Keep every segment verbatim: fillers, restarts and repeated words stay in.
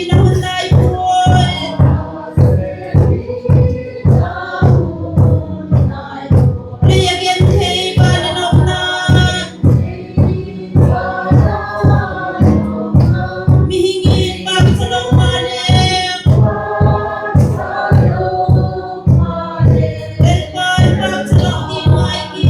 na hun nai puai. Lei a genthei pa na nopna, mihing in pâkcha lo maleh, Lalpa'n pâkcha lo ding ngai hi.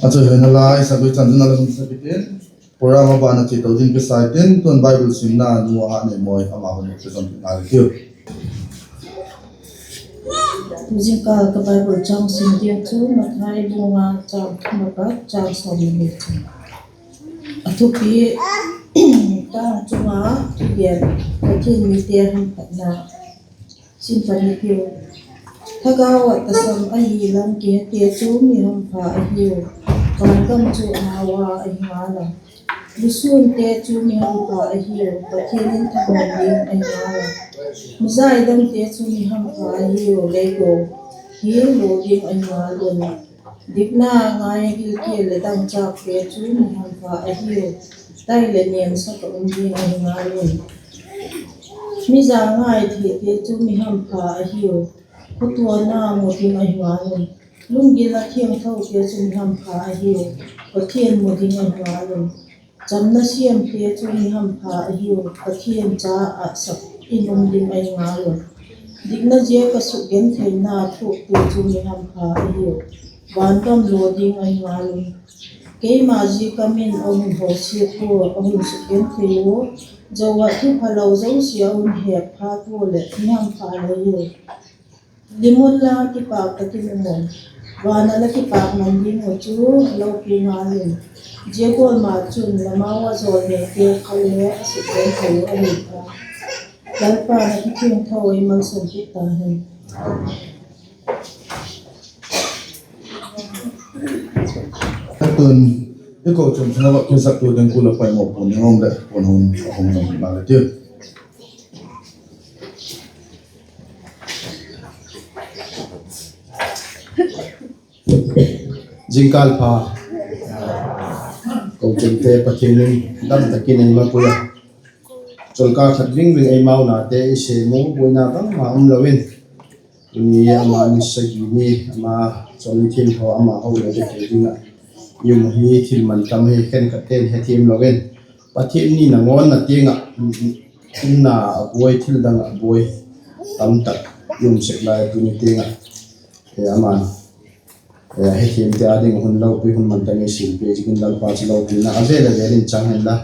A chawihoina lai, Sangui Chanzina la hun sa kit in, program a ban a chia to ding kisai tin, tun Bible simna nu a Neimawi ama hun sa kit ngal tiu. Zingkal ka Bible chang sim ding chu Mathai bung nga chang thum apat chang sawm le ni chan. A thupi: Tâng chung ah thugen: Pathian mite hamphatna. Sim pan i tiu. Thagau ah tasam ahi lam kihete chu mi hampha ahiu, van gam chu amau a ahi ngal a. Lusûnte chu mi hampha ahiu, Pathian in thamuan ding ahi ngal a. Mi zaidamte chu mi hampha ahiu, leigua hi lua ding ahi ngal un. Dikna ngai a gilkial leh dangchâkte chu mi hampha ahiu, tai leh niamsak ah um ding ahi ngal un. Mi za ngai theite chu mi hampha ahiu, khawtuana mu ding ahi ngal un. Lunggil a thiangthote chu mi hampha ahiu, Pathian mu ding ahi ngal un. Chamna siamte chu mi hampha ahiu, Pathian cha ah sak in um ding ahi ngal un. Dikna ziak a sukgentheina thuakte chu mi hampha ahiu, van gam lua ding ahi ngal un. Keima ziak a min a hun hawsia ua, a hun sukgenthei ua, zo ah thuphalo zosia a hun hep phat ua leh mi hampha la hiu. Lim unla kipâk tak in um un, van ah la kipâk man ding uh chu lopi ngal un. Zia gual ma chun la mau ah jawlneite kha le a sukgenthei uh ahi ta. Lalpa'n a kithiangtho ei malsawm kit ta hen. Tun i kochuam sung ah va kinsaktu ding kul a paimawh puan ding um leh puan hung a hung nang ngal a tiu. Zingkâl pha. Kochuamte Pathian in dam tak in ei mapui a, chawlkâl khat ving ving ei mau nate i sêm u buaina bangma um lo in, tuni ama ni sagi ni ama chawlni thiangtho ama ho le te thei ding ah i um hi thil man tam hi khenkhatte'n hethiam lo in, Pathian ni nangawn a tiang ah, umna a buai, thil dang ah buai tamtak i um sek lai tuni tiang ah, ama'n hethiamte â ding hun lopi hun man tam i sim piak ziakin Lalpa chu lopina a vêl a vêl in chang hen la.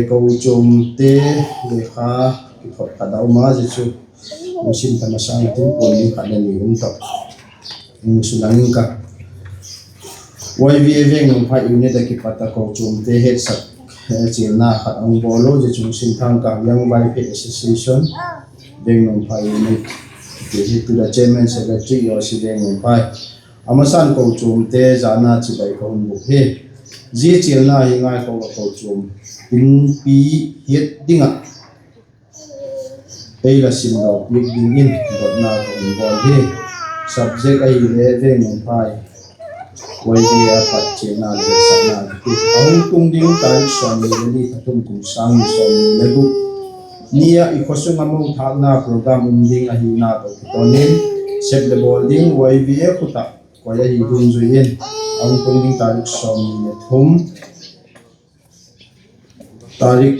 Kochuamte lekha kiphot khat a um a, zia chu hung sim ta masâng a tin puan ding khat le ni um tawh. Hung sulang ing ka. Y V A Veng Nungphai unit a kipat a kochuamte hetsak chialna khat a hung bawl u, zia chu hung sim thang ka. Young Vaiphei Association, Veng Nungphai unit, ti hi tu da chairman secretary O C Veng Nungphai. A masa'n kochuamte zana chibai ka hun bûk hi. Zia chialna hi ngaikhawk ah kochuam inpi hiat ding ah ei la simdaw piak dingin dotna ka hun bawl hi. Subject ahile Veng Nungphai Y V A a pat chialna le hetsak na ti a hung tung ding tarik sawmni le ni, tha thum, kum sâng ni sawmni le guk ni ah i khaw sung ah mo thâkna program um ding ahina tawh kiton in, sep leh bawl ding Y V A khut ah koi ahi dungzui in, a hung tung ding tarik sawmni le thum, tarik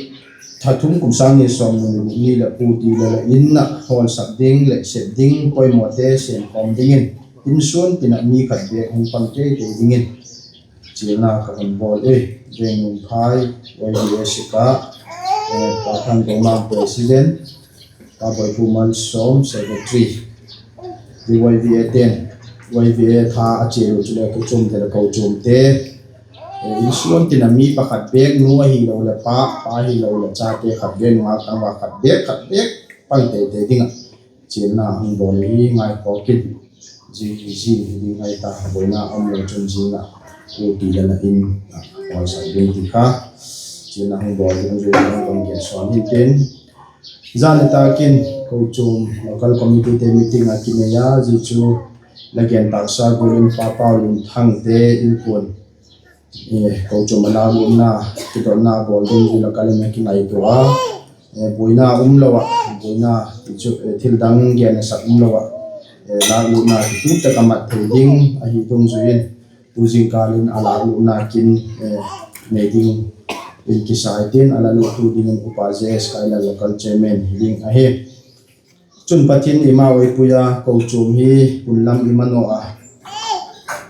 tha thum, kum sâng ni sawmni le guk ni leh Pu Ti Lala In ah hawlsak ding leh sep ding, poimawte sêmkhawm dingin, insuan tin ah mi khat bêk hung pang tei tei dingin chialna ka hun bawl e. Veng Nungphai Y V A sik ah, Pa Thangtomang president, Pa Boipu Malsawm secretary, Y V A te'n, Y V A tha a chial u chule kochuamte leh kochuamte, insuan tin ah mi pakhat bêk, nu ahilo leh pa, pa ahilo leh chate khat bêk, nungak tangval khat bêk, khat bêk pang tei tei ding ah chialna hung bawl hi ngaikhawk in, zing hi ding ahi ta, buaina um lo chun zing ah Pu Ti Lala In ah hawlsak ding ti kha chialna hung bawl ding zui in hung gen sawn hin tin. Zan nitâk in kochuam local committeete meeting a kinei a, zia chu la gen tâksa gual in Pa Paulunthangte inkuan kochuam a lâklutna, kidotna bawl dungzui la kal in a kingaitua a, buaina umlo ah, buaina ti chu thil dang gen nasak umlo ah, lâklutna kitu tak a mat thei ding ahi dungzui in, tu zingkâl in a lâklutna kin nei ding in kisai tin, a la luttu dingin Upa J S Kailal local chairman hi ding ahi. Chun Pathian in eimau ei pui a, kochuam hi hun lam i manaw a,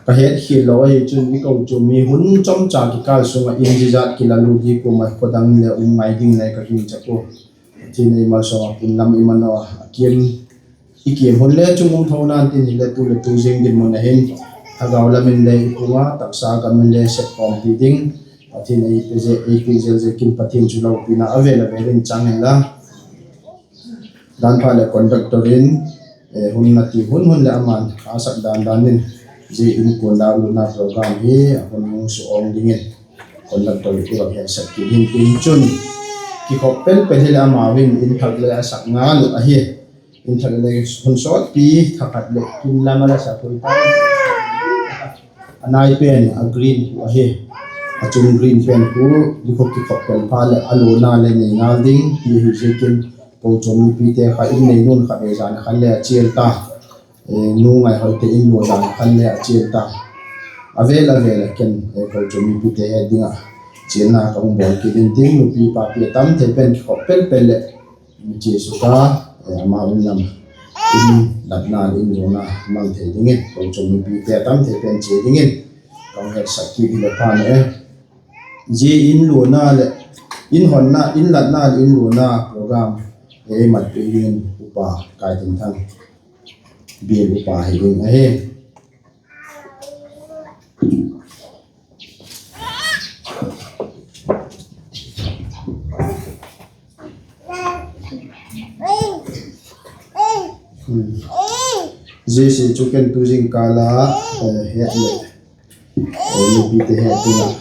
Ka hetkhial lo ahi chun i kochuam mi hun chomcha kikâl sung ah in zizat kila lut hi kuama khaw dang le um ngai ding le ka gingcha ua. Pathian ei malsawm a, pun lam i manaw a, a kiam, i kiam hun le chung um tho nan tin, hile tu le tu zing dinmun a hin thagau lam in le i pung a, taksa gam in le sep khawmpi ding Pathian ei pe ze, ei piak zel ziakin Pathian chu lopina a vêl a vêl in chang inla. Dan phat leh conductor in, eh, hun a ti hun hun leh ama'n a sak dan dan in, zia inkuan lâk lutna program hi a hun hung suawng dingin conductor i vak hetsak kit hin tin chun, kikhop pel pel hileh amau hin in thak le a sak ngal uh ahi. In thak le hun sawtpi thakhat leh kin lam a la sak ui ta. A nai pen a green khu ahi. A chung green pen khu di khu kikhop pel phat leh a luana le nei ngal ding ti ahi ziakin, kochuam mipite kha in nei nu'n khatvei zan khan le a chial ta. Eh, nu Ngaihoite in lua zan khan le a chial ta. A vêl a vêl a ken, eh, kochuam mipite het ding ah chialna ka hung bawl kit in tin, nupi papi a tam thei pen kikhop pel pel leh mi chia suk a, eh, amau in lam in latna le in luana mang thei dingin, kochuam mipite a tam thei pen chia dingin ka hung hetsak kit hile phan e. Zia in luana leh in honna, in latna leh in luana program ei mat piak dingin upa Kaitinthang, bial upa hi ding ahi. Zia chu ken tu zingkâl a, eh, het leh, eh, nupite het ding ah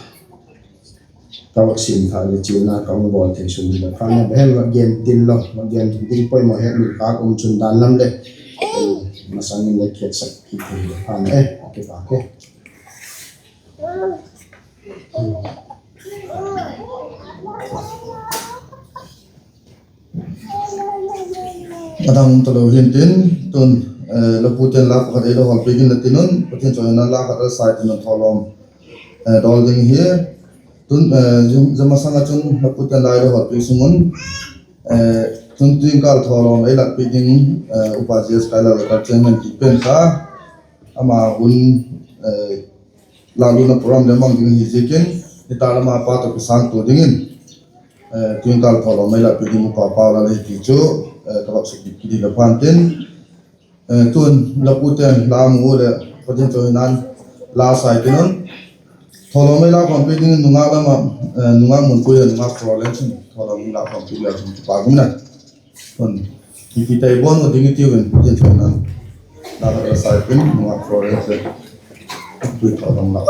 ka vak sim thak leh chialna ka hung bawl thei sun hile phan e, bang hem vak gen ding lo, vak gen ding poimaw het mil khâk um chun dan lam leh, eh, masang in le khiatsak kit thei hile phan e, kipak e. A dang um talo hin tin, tun, eh, lapute'n la pakhat ei la hawlpiak in la tin un, Pathian chawihoina la khat a la sai tin un thawlawm, eh, dawl ding hi. Tun, eh, zia, zia masang ah chun lapute'n la ei la hawlpiak sung un, eh, tun tuingkâl thawlawm ei latpiak ding, eh, Upa G S Kailal, local chairman ti pen kha, ama hun, eh, lâk lutna program le mang ding ahi ziakin, nitâk lam a pa tawh kisângtua dingin, eh, tuingkâl thawlawm ei latpiak ding Upa Paulal ahi ti chu, eh, ka vak sukip kit hile phan tin, eh, tun lapute'n la mu leh Pathian chawihoina'n la sai tin un, thawlawm ei la khawmpi dingin nungâk lam ah, eh, nungâk Munpui leh nungâk Florence in thawlawm ei la khawmpi ding a chun kipak um na. Hun, i pi tei bawn u ding i tiu in, Pathian chawihoina'n la khat la sai tin, nungâk Florence leh Munpui thawlawm la.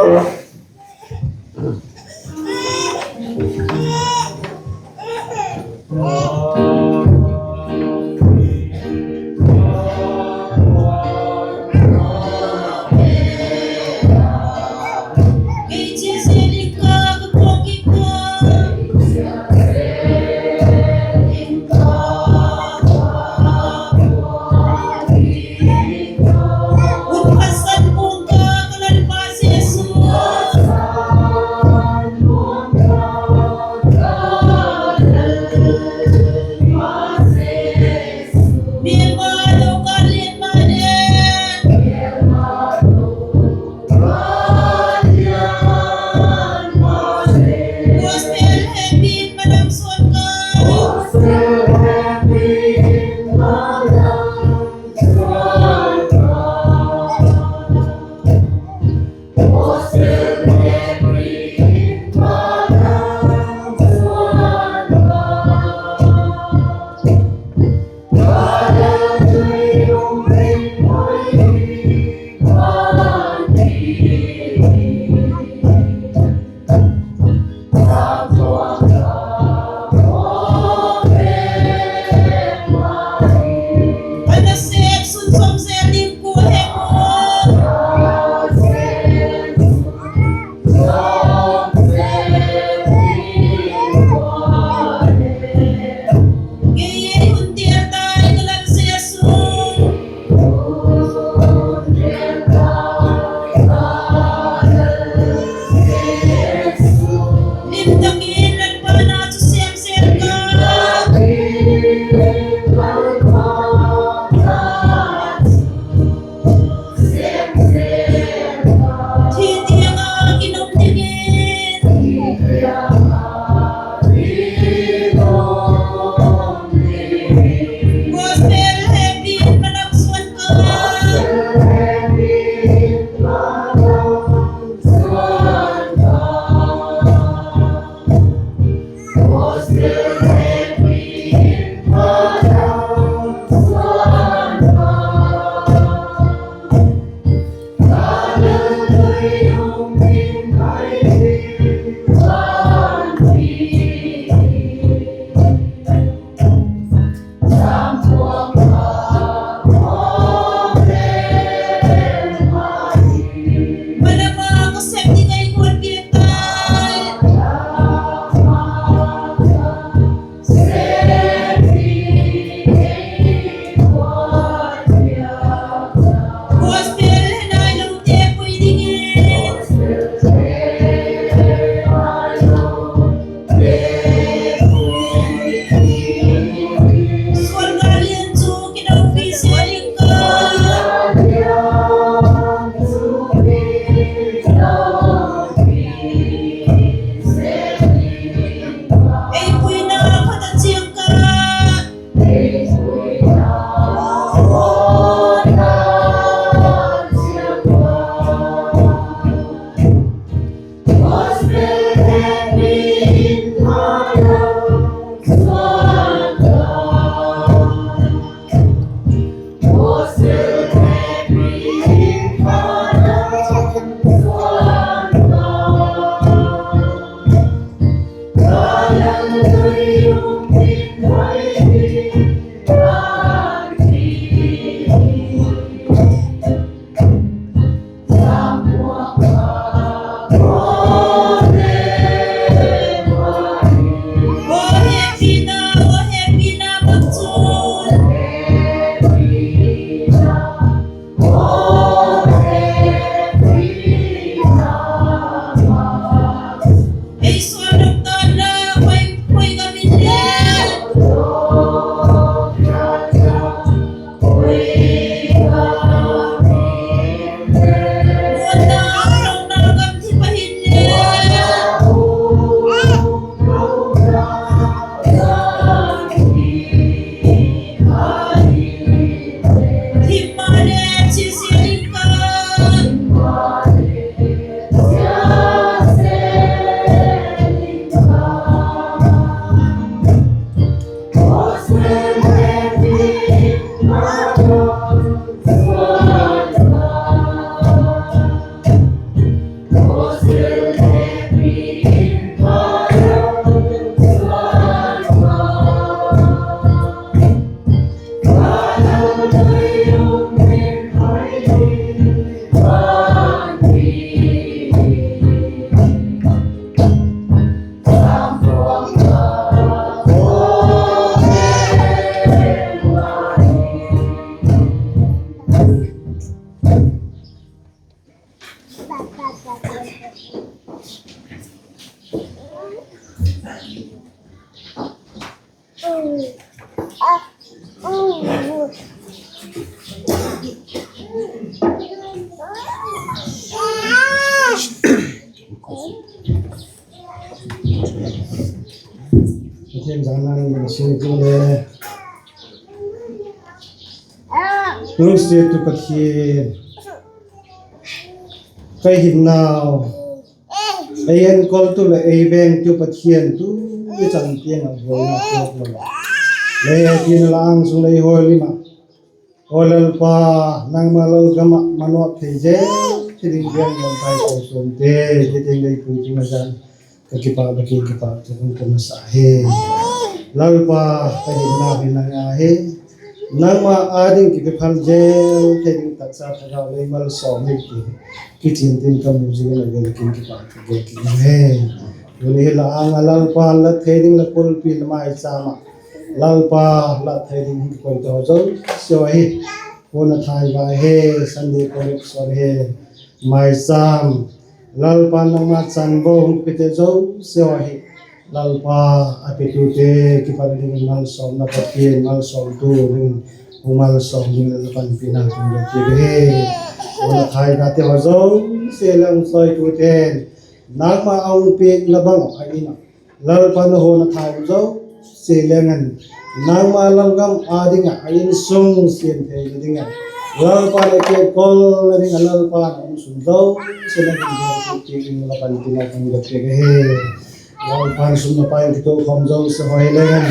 Pathian zan nang in sing tu le. Lungsiat tu Pathian, ka hinnau, ei enkol tu leh ei veng tu Pathian, tu i chan tiang a buaina tuak lo. Le tin la ang sung lei hoi lim ah. Aw Lalpa, nangma lalgam ah manawt thei zel, thi ding veng lom pai ko sawmte, thi ding lei pui ding a zan. Ka kipak, ka kipak, ka kipak, ka kipak, ka kipak, ka kipak, ka kipak, Lalpa, ka hinna hi nang a hi. Nangma â ding kipephal zel thei ding taksa thagau lei malsawm hi ti kichian tin ka mu zing a, la vel kin kipak ka gen kit hi. Tuni hi la âng ah Lalpa la thei ding la pulpit la maichâm ah Lalpa la thei ding hi koi to zosia hi. Hun a thai va hi, Sunday collection hi, maichâm, Lalpa nangma chanvo hung pite zosia hi, Lalpa a petute kipat ding malsawmna Pathian malsawmtu ding, hung malsawm ding la panpina hung dot piak hi. Hun a thai va te haw zosia leng sawituten, nangma a hung piak la bang a in a Lalpa na hun a thai zosia leng an, nangma lalgam â ding ah a insung siam theina ding a, Lalpa na kekol na ding a Lalpa na um sun zosia na ding ding la panpina hung dot piak hi. Lalpa na sum na pai kituak khawm zosia hoi leng an,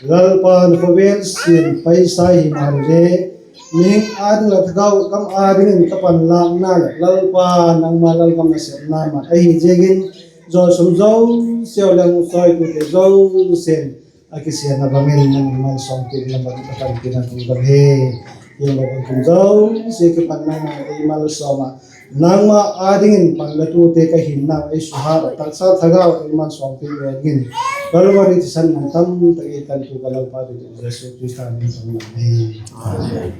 Lalpa na khawvel siam paisa hi maleh, mihing â ding la thagau gam â dingin ka panlâkna leh Lalpa nangma lalgam nasepna man ahi ziakin, zaw sum zosia leng sawitute zosia'n a kisiatna bangin nang malsawm piak la bang ka panpina hung dot hi. Hiang lo bang kum zosia kipat nangma ei malsawm ah, nangma â dingin panlatute ka hinnau ei suhat ah taksa thagau ei malsawm piak le dingin, Calvary thisan mun tam tak ei tantu ka Lalpa ding Jesu Khrista min in ka dong hi.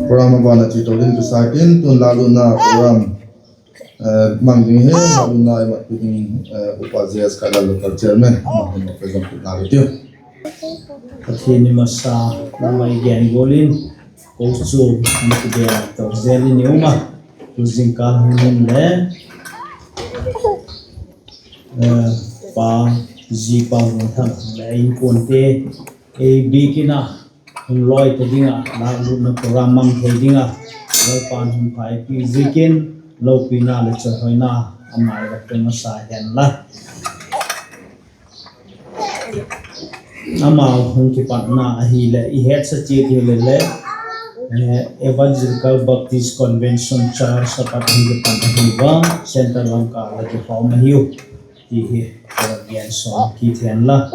Program a ban a chi to ding tu sa kin tun la luna program mang ding hi, la luna i mat pi ding Upa J S Khailal local chairman, ama hun a president tu na lu tiu. Pathian i masa, nangma i gen gual in, kochuam i kibel to zel in i um a, tu zingkal hun in le, pa, zi pa hun thang le inkuante, ei bikin a, hun lawi ta ding a, lâklutna program mang thei ding a, Lalpa'n hun phaipi ziakin, lopina leh chawihoina a mai vak pe masa hen la. Amau hung kipatna ahileh i hetsa chiat hile le, Evangelical Baptist Convention Church a pat hung kipat ahi va, Centre lam ka la kikhawm ahiu, ti hi ka va gen sawm kit hen la.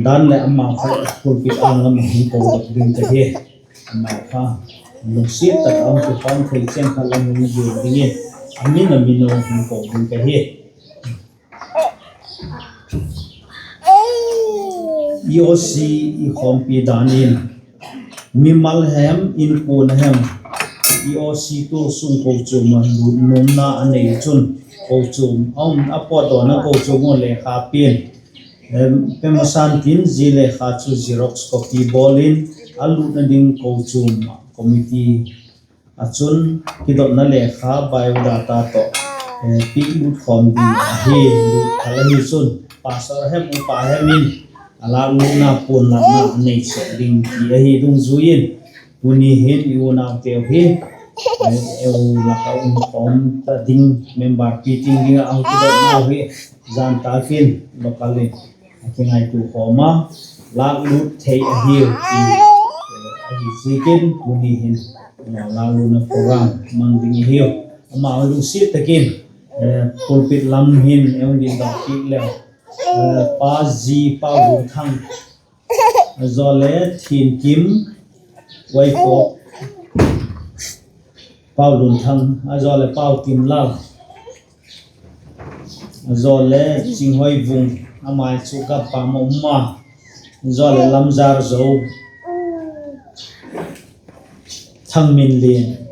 Dan leh amau kha pulpit âng lam a hung ko dok ding ka hi. Amau kha lungsiat tak a hung kipan thei chiang kha lam hung zuan dingin, a min a min a hung ko ding ka hi. EOC i khawmpi dan in, mimal hem, inkuan a hem, EOC tu sung kochuam a lutnuamna a nei chun, kochuam a um a pawtdawna kochuam ua lekha pian pe masan tin, zia lekha chu xerox copy bawl in, a lutna ding kochuam committee a chun kidotna lekha biodata tawh piak lut khawm ding ahi. Lut thal ahi chun pastor hem upa hem in a lâklutna puanlâkna a nei sek ding ti ahi dungzui in, tuni hin i unauteu hi eu lak a um khawm ta ding, member pi ting ding ah a hung kidotnau hi, zan tak in local in a kingaitua khawm a, lâklut thei ahiu ti ahi ziakin tuni hin lâklutna program mang ding i hiu. Amau lungsiat tak in pulpit lam hin ei hung ding dok kit leh, Pa Zi Pau Lunthang, a zaw leh Thiankim Waikok, Pau Lunthang, a zaw leh Pau Kimlal, a zaw leh Chinghoivung, amai chu Gampam a um a, a zaw leh Lamzarzo, Thangminlien,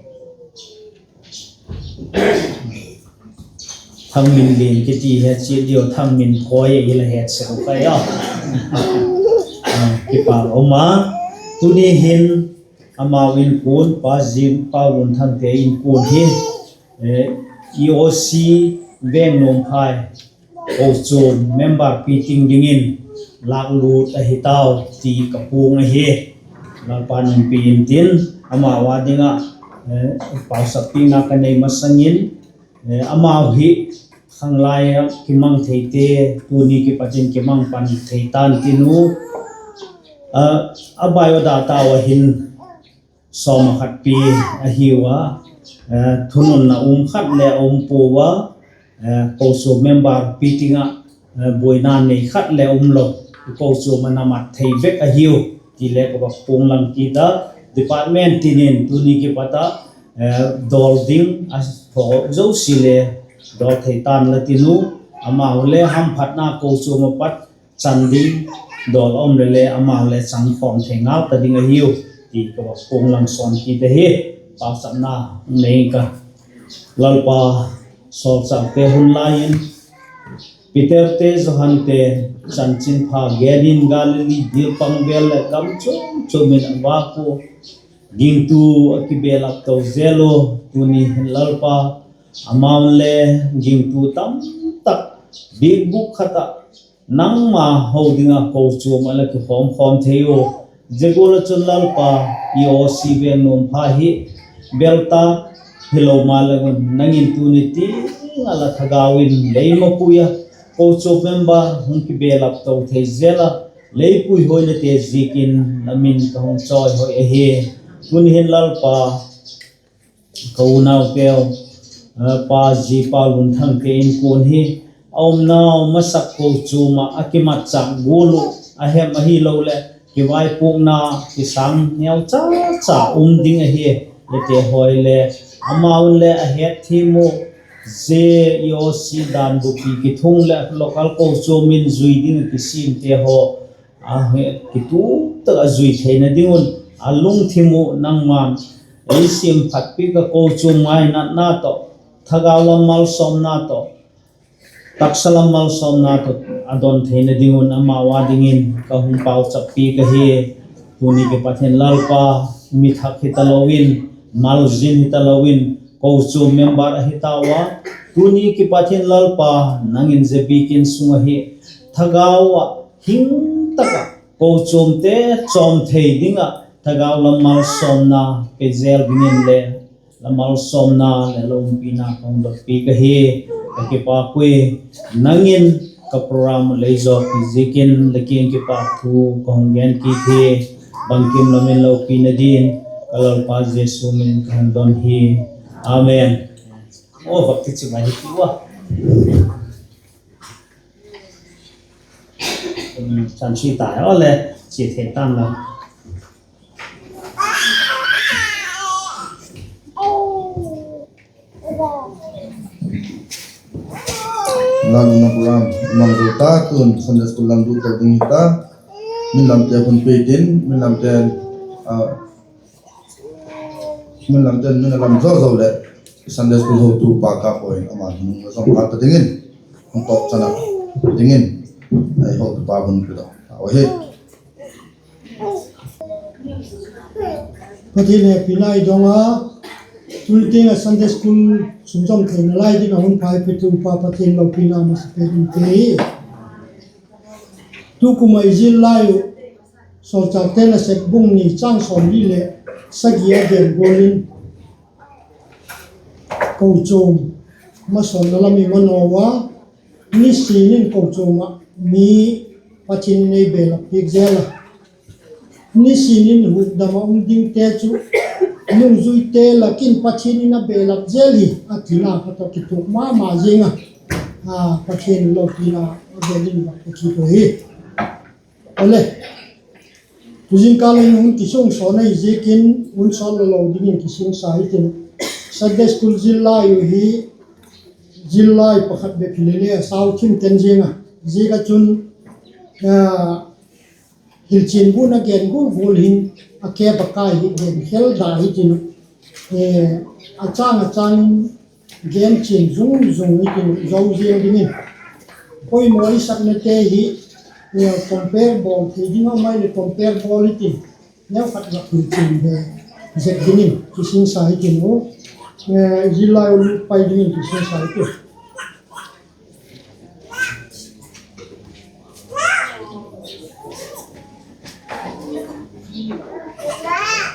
Thangminlien kiti hi a chiat diu, Thangminkhoi a hile het sek u kai a. Kipâk um a, tuni hin amau inkuan, Pa Zi, Pa Lunthangte inkuan hi, EOC Vengnuamphai kochuam member pi ting dingin lâklut ahi tau ti ka puang ahi. Lalpa'n umpi intin, amau â ding ah pausappina ka nei masang in, amau hi khanglai ah kimang theite, tuni kipat in kimang pan thei ta'n tin u. A bio data u a hin sawm a khat pi ahiu a, thununna um khat le a um puau a, kochuam member pi ting ah buaina nei khat le um lo, kochuam a na mat thei vek ahiu ti le ka va puanglang kit a. Department tin in tuni kipat ah dawl ding a thaw zosia le dawl thei ta'n la tin u, amau le hamphatna kochuam a pat chan ding, dawl a um leh le amau le chang khawm thei ngal ta ding ahiu ti ka va puanglang sawn kit ahi. Pauchapna nei ka, Lalpa, sawlchâkte hun lai in Peterte, Johante chanchinpha gen in Galili dil pang vel leh gam chuam chuam in a vâk ua, gingtu a kibelap to zel u. Tuni hin Lalpa, amau le gingtu tamtak biakbûk khat ah nangma ho ding ah kochuam ah la kikhawm khawm thei u. Zia gual ah chun Lalpa, EOC Vengnuampha hi beltâk hilo maleng un, nang in tuni tiang ah la thagau in lei mapui a, kochuam member hung kibelap to thei zel a, lei puihuainate ziakin la min ka hung chawihoi ahi. Tuni hin Lalpa, ka unauteu, Pa Zi, Pa Lunthangte inkuan hi a umnau masak kochuam ah a kimatchâk gual uh a hem ahiloleh kivaipuakna kisâng neu cha cha um ding ahi. Ete hoi le amau'n le a hetthiam u, zia EOC dan bupi kithung leh local kochuam in zui ding a kisiamte haw a kitup tak a zui theina ding un a lungthim uh nangma'n ei siam phat piak a, kochuam ngainatna tawh, thagau lam malsawmna tawh, taksa lam malsawmna tawh a don theina ding un amau â dingin ka hung pauchap piak ahi. Tuni kipat hin Lalpa, mi thak hitalo in, malzin hitalo in, kochuam member ahi tau a, tuni kipat hin Lalpa, nang in zia biakin sung ahi thagau ah hing tak ah kochuamte chawm thei ding ah thagau lam malsawmna pe zel dingin le la malsawmna leh la umpina ka hung dot piak ahi. Ka kipâk ui, nang in ka program lei zawpi ziakin la kiang kipâk thu ka hung gen kit hi. Bangkim lam in lopina din ka Lalpa Jesu min in ka hun don hi. Amen. Aw, vak kichi mai hi ti ua. Chan chi ta aw le, chia thei ta'n la. Lalna program mang zo ta, tun Sunday school lam lut to ding hi ta. Min lamte hun pe tin, min lamte, min lamte min a lam zo zo leh Sunday school hotupa ka hoi ama hin zong pa ta dingin, hung tawp chana dingin ei hotupa hun pe dok ta ahi. Pathian hepina i dong a, tuni tiang ah Sunday school sunzawm theina lai ding ah hun pha ei petu pa Pathian lopina masa pen in pe hi. Tukum ah i zil lai uh, Sawlchâkte Nasep bung ni châng sawmli leh sagi a gen gual in, kochuam masawnna lam i manaw a, nisin in kochuam ah mi Pathian in ei belap piak zel a, nisin in hukdam ah um dingte chu nungzuite lak in Pathian in a belap zel hi a tina kha tawh kituak ma ma ziang a, Pathian lopina a gen in vak pe kit u hi. Aw le, tu zingkal in hun kisung sawn ahi ziakin hun sawn lo lo dingin kisingsa hitin, Sunday school zil lai uh hi zil lai pakhat bep hile le a sau thim ten ziang a, ziak ah chun hilchian gu'n a gen gual gual hin a kep a kai hi gen khel da hitin, a châng a châng in gen chian zung zung hitin zo ziang dingin, poimaw i saknate hi compare bawl thei ding a um ahileh compare bawl hitin, neukhat vak hilchian ve zek dingin kisinsa hitin u, zillai u lut pai dingin kisinsa hitin.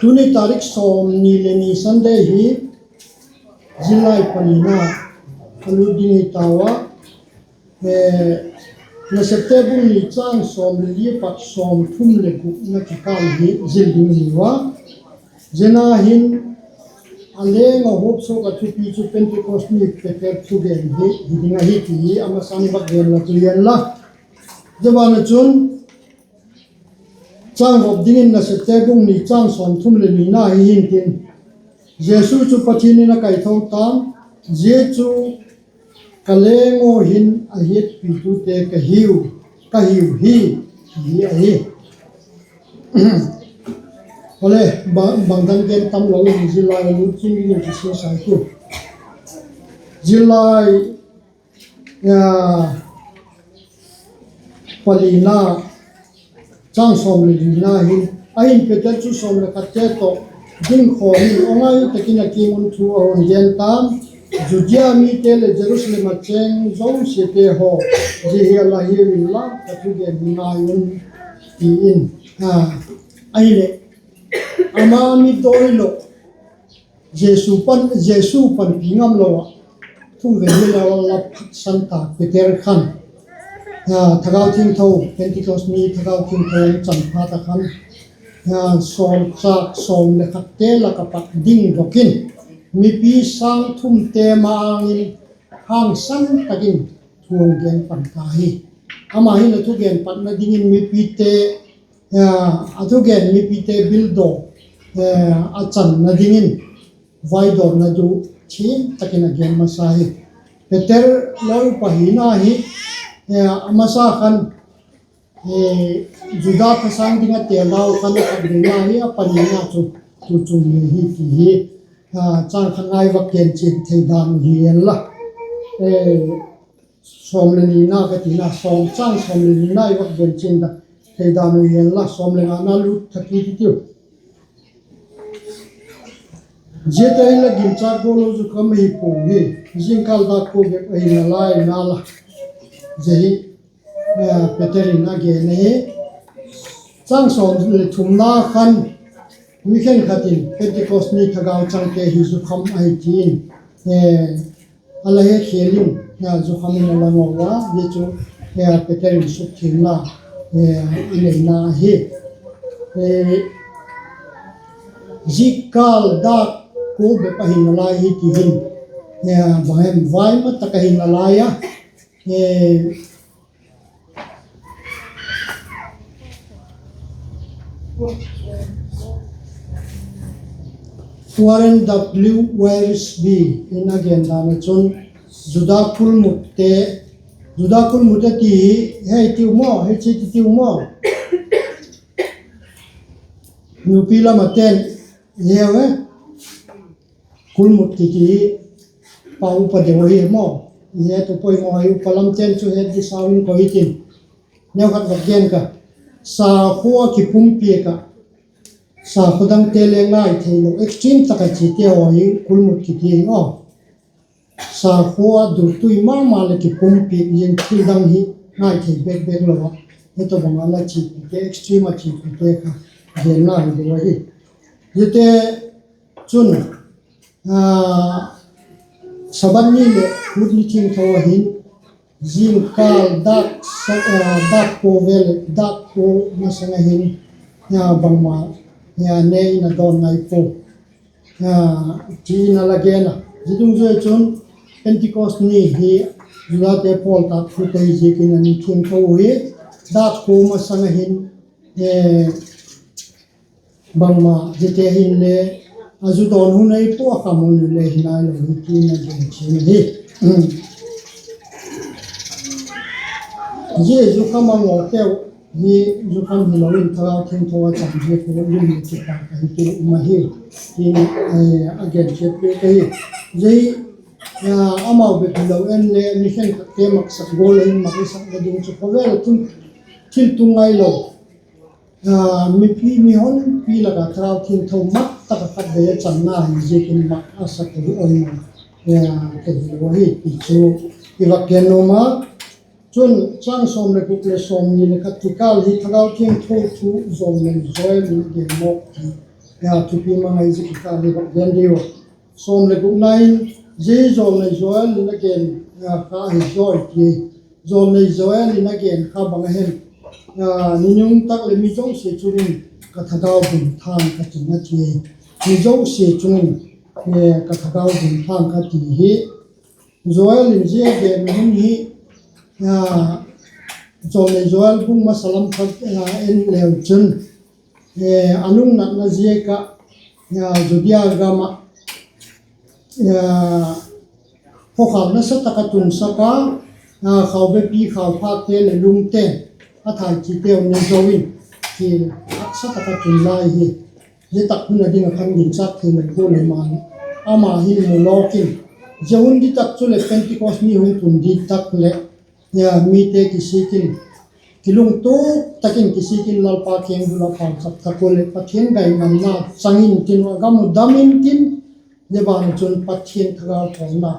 Tuni tarik sawmni le ni Sunday hi zillai panina a lut ding hi tau a, Nasepte bung ni châng sawm le li apat sawmthum le gukna kikâl hi zil ding hi ua, zia na hin a leng a huap suak a thupi chu Pentecost ni Peter thugen hi hi ding ahi ti hi a masan vak gen la tu hianla. Zia ban ah chun châng vop dingin Nasepte bung ni châng sawmthum leh nina hi hi'ntin, Jesu chu Pathian in a kaitho ta'n, zia chu ka leng aw hin a hiatpitute ka hiu, ka hiu hi, ti hi ahi. Awle, bangdang gen tamlo in zillai a lut chian dingin kisinsa hitiu. Zillai panina, châng sawm le lina hin, ahin Peter chu sawm le khatte tawh dingkhawm in aw ngai tak in a kiang un thu a hun gen ta'n, Judea mite leh Jerusalem a chêng zosiate haw, zia hi a la hiu inla ka thugen hi ngai un, ti in, ahileh ama mit dawi lo, Jesu panpi ngamlo ah thum vei hilo a la phatsan ta Peter khan, Thagau Thiangtho, Pentecost ni Thagau Thiangtho a chan phat a khan, sawlchâk sawm le khatte lak ah pat ding dok in, mipi sâng thumte ma-âng in hangsan tak in thu a gen pan ta hi. Ama hin a thugen patna dingin mipite, a thugen mipite bildaw a channa dingin vaidawtna du thiam tak in a gen masa hi. Peter lawm pahina hi, a masa khan Juda thasâng ding a têl dau khan a khat veina hi, a panina chu tu chung ni hi ti hi, châng khat ngai vak gen chian thei dan uh hi inla, sawm le nina ka tina, sawm châng sawm le nina i vak gen chian thei dan uh hi inla, sawm le ngana lut tha kit hitiu. Ziate hin la ginchâk gual lo zukham ahi puau hi, zingkâl dâk kua bep ahi nalai nala, zia hi Peter in a gen ahi. Châng sawm le thumna khan mi khenkhat in Pentecost ni thagau changte hi zukham ahi ti in a la hetkhial in, zukham in a la ngaw a, zia chu Peter in sukthiamna a neina ahi. Zingkâl dâk kua bep ahi nalai hi ti hin, bang hem, vai ma tak ahi nalai a, Warren W. Wiersbe in a gen dan ah chun, Juda kulmut, Juda kulmut a ti hi, hei tiu maw, hei chi ti tiu maw? Nupi lam a ten, heu e, kulmut kiti hi pa upa deu ahi maw? I het u poimaw hi, upa lam ten chu het di sau in ko hitin. Neukhat vak gen ka, sakhua kipumpiak ah, sakhua dangte le ngai theilo, extreme tak a chiate haw hi kulmut kiti hi aw. Sakhua a dur tui ma ma leh kipumpiak zing thil dang hi ngai thei bek bek lo a, hi tawhbang a la chipite, extreme a chipite kha genna hi deu ahi. Ziate chun, Sabbath ni leh Kut ni thiangtho a hin, zingkâl dâk kua vel leh dâk kua masang a hin, bangma ne in a dawn ngai pua, ti in a la gen a. Zia dungzui chun Pentecost ni hi Judate pawltâk thu ahi ziakin a ni thiangtho hi, dâk kua masang a hin, bangma ziate hinle a zu dawn hun ahi pua, a kham hun le hi nailo hi ti in a gen chian ahi. Zia zukham a ngawteu Hi zu khan hilo in Thagau Thiangtho a chan ziak un lim le kipak ahi ti um ahi, ti a gen chiat piak ahi. Zia amau bep hilo en le mi khenkhatte maksak gual a hin mak i sakna ding chu khawvel a chun thil tung ngailo, mipi, mihonpi lak ah Thagau Thiangtho mak tak ah khatvei a channa hi ziakin mak a sak hi ahi, ka hilo ahi ti chu i vak gen nuam a. Chun chang sawm le guk leh sawmni leh khat kikâl hi Thagau Thiangtho thu jawlnei Joel in a gen mawk ti, thupi mang ahi, zia kikâl hi vak gen diu. Sawm le gukna in, zia jawlnei Joel in a gen kha hi zawi ti. Jawlnei Joel in a gen kha bang a hem, ni nunung tak leh mi zosia chung in ka Thagau bun thâng ka tin a ti. Mi zosia chung in ka Thagau bun thâng ka ti hi Joel in zia gen hun hi, jawlnei Joel bung masa lam kha en leu chun, a lungnatna ziak ah Judea gam ah khawkhâk nasa tak a tunsak a, khaubepi khauphâkte leh lungte, a thaititeu ne zo in, thil haksa tak a tun lai hi. Zia tak hun a ding ah khan ginchâk thei lo gual hi maleh, ama hin mu lawk in, zia hun di tak chuleh Pentecost ni hun tun di tak leh mite kisik in, kilungtuak tak in kisik in Lalpa kiang bul ah pauchap tak ua leh Pathian gainamna chang intin, a gam uh dam intin, zia ban ah chun Pathian Thagau thawna,